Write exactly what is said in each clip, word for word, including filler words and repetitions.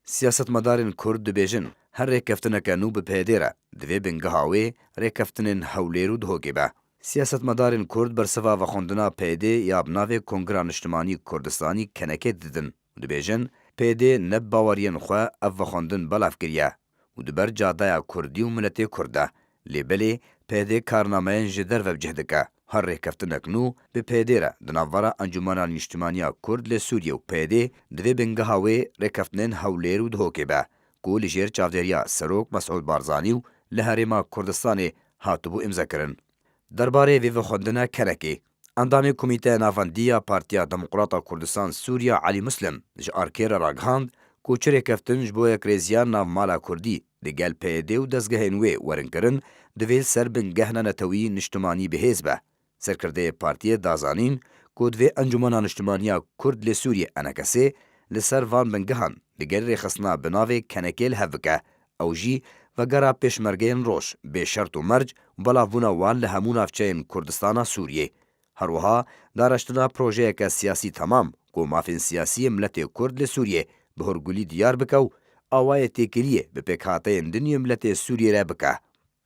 Siyasetmedarên Kurd dibêjin, her rêkeftineke nû bi P Y D'ê re, divê bingeha wê rêkeftinên Hewlêr û Dihokê be. Siyasetmedarên Kurd bersiva vexwendina P Y D'ê ya bi navê Kongira Niştimanî Kurdistanî, KNK'ê, didin û dibêjin, P Y D ne bi baweriyên xwe ev vexwendin belav kiriye û di ber cadeya Kurdî û miletê Kurd de. Lê belê P Y D karnameyên ji derve bi cih dike. Her rêkeftinek nû bi P Y D re di navbera Encûmena Nîştimanî ya Kurd li Sûriyê û P Y D divê bingeha wê rêkeftinên Hewlêr û Dihokê be, ku li jêr çavdêriya Serok Mesûd Barzanî û li Herêma Kurdistanê hatibû îmzekirin. Derbarê vê vexwendine KNK'ê, endamê Komîteya Navendî ya Partiya Demokrata Kurdistan Sûriya Elî Muslim ji ARK'ê re ragihand ku çi rêkeftin ji bo yekrêziya navmala Kurdî digel P Y D û dezgehên wê werin kirin, divê li ser bingehna netewî niştimanî bihêz be. Serkirdeyê partiyê da zanîn ku divê Encûmena Niştimanî ya Kurd li Sûriyê, ENKS'ê, li ser van bingehan digel rêxistina bi navê KNK'ê li hev bike. Ew jî vegera pêşmergeyên roj bê şert û merc û belavbûna wan li hemû navçeyên Kurdistana Sûriyê. Her wiha dareştina projeyeke siyasî temam ku mafên siyasî yê miletê Kurd li Sûriyê bi hurgulî diyar bike û awayê têkiliyê bi pêkhateyên din yê miletê Sûriyê re bike.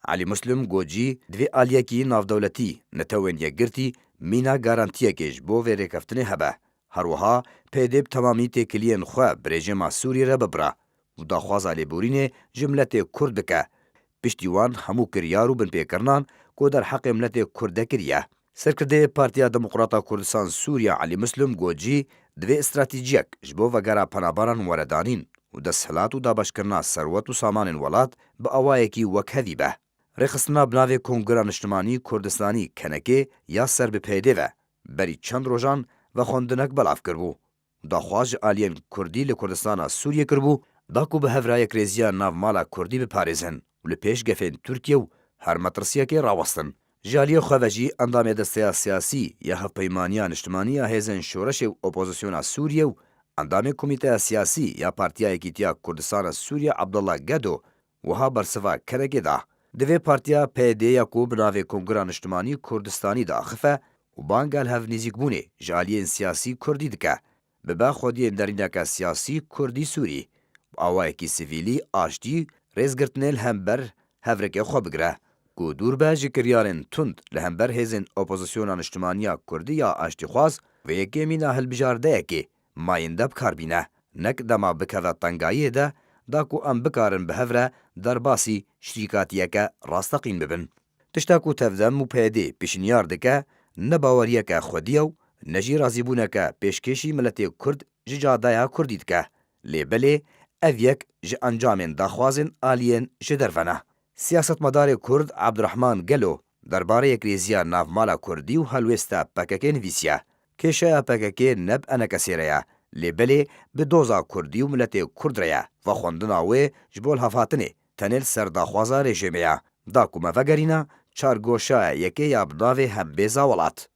Elî Muslim got jî, divê aliyekî navdewletî, Netewên Yekgirtî, mîna garantiyekê ji bo vê rêkeftinê hebe. Her wiha P Y D bi temamî têkiliyên xwe bi rejîma Sûriyê re bibire û daxwaza lêborînê ji miletê Kurd dike, piştî wan hemû kiryar û binpêkirinan ku derheqê miletê Kurd de kiriye. Serkirdeyê Partiya Demokrata Kurdistan Sûriya Elî Muslim got jî, divê stratejiyek ji bo vegera penaberan were danîn û desthilat û dabeşkirina serwet û samanên welat bi awayekî wekhevî be. Rêxistina bi navê Kongira Niştimanî Kurdistanî, KNK'ê, ya ser bi P Y D ve berî çend rojan vexwendinek belav kiribû. Daxwaz ji aliyên Kurdî li Kurdistana Sûriyê kiribû, da ku bi hev re yekrêziya navmala Kurdî biparêzin û li pêş gefên Tirkiye û her metirsiyekê rawestin. Ji aliyê xwe ve jî endamê desteya siyasî ya Hevpeymaniya Niştimanî ya Hêzên Şoreşê û Opozisyona Sûriyê û endamê Komîteya Siyasî ya Partiya Yekîtiya Kurdistana Sûriyê Abdullah Gedo wiha bersiva KNK'ê da. Divê partiya P Y D ya ku bi navê Kongira Niştimanî Kurdistanî diaxife û banga li hev nêzîkbûnê ji aliyên siyasî Kurdî dike, bibe xwediyên derîneke siyasî Kurdî Sûrî, bi awayekî sivîlî, aştî, rêzgirtinê li hember hevrêkê xwe bigire, ku dûr be ji kiryarên tund li hember hêzên opozisyona niştimanî ya Kurdî ya aştîxwaz, vê yekê mîna hilbijardeyekê mayînde bi kar bîne, nek dema bikeve tengayiyê de, da ku em bikarin bi hev re derbasî şirîkatiyeke rasteqîn bibin. Tişta ku Tevdem û P Y D pêşniyar dike, ne baweriyeke xwedî ye û ne jî razîbûneke pêşkêşî miletê Kurd ji cadeya Kurdî dike. Lê belê ev yek ji encamên daxwazên aliyên ji derve ne. Siyasetmedarê Kurd Abdurrahman Gelo derbarê yekrêziya navmala Kurdî û helwêsta P K K nivîsiye, kêşeya P K K ne bi ENKS'ê re ye, lê belê bi doza Kurdî û miletê Kurd re ye. Vexwendina wê ji bo lihevhatinê tenê li ser daxwaza rejîmê ye. Da ku me vegerîne çargoşa yekê ya bi navê Hembêza Welat.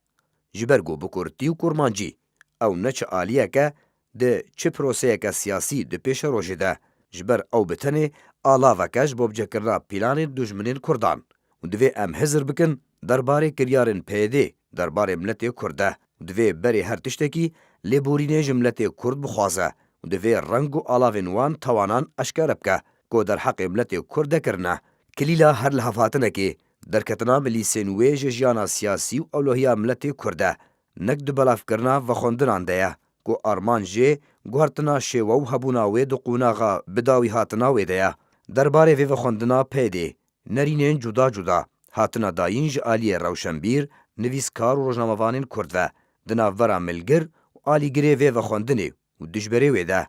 Ji ber ku bi kurtî û kurmancî ew ne çi aliyek e, di çi proseyeke siyasî di pêşerojê de, ji ber ew bi tenê alavek e ji bo bicihkirina pîlanên dijminên Kurdan û divê em hizir bikin derbarê kiryarên P Y D derbarê miletê Kurd de û divê berê her tiştekî lêborînê ji miletê Kurd bixwaze û divê reng û alavên wan tawanan eşkere bike ku derheqê miletê Kurd de kirine. Kilîla her lihevhatinekê derketina milîsên wê ji jiyana siyasî û ewlehiya miletê Kurd e, nek di belavkirina vexwendinan de ye, ku armanc jê guhertina şêwe û hebûna wê di qonaxa bidawî hatina wê de ye. Derbarê vê vexwendina P Y D'ê nerînên cuda cuda hatine dayîn ji aliyê rewşenbîr, nivîskar û rojnamevanên Kurd ve di navbera milgir û alîgirê vê vexwendinê û dijberê wê de.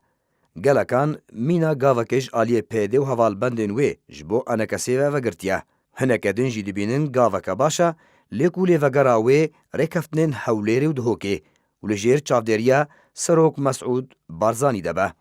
Gelekan mîna gavekê ji aliyê P Y D û hevalbendên wê ji bo ENKS'ê ve vegirtiye. Hineke din jî dibînin gaveke baş e, lê ku lêvegera wê rêkeftinên Hewlêrê û Dihokê û li jêr çavdêriya Serok Mesûd Barzanî de be.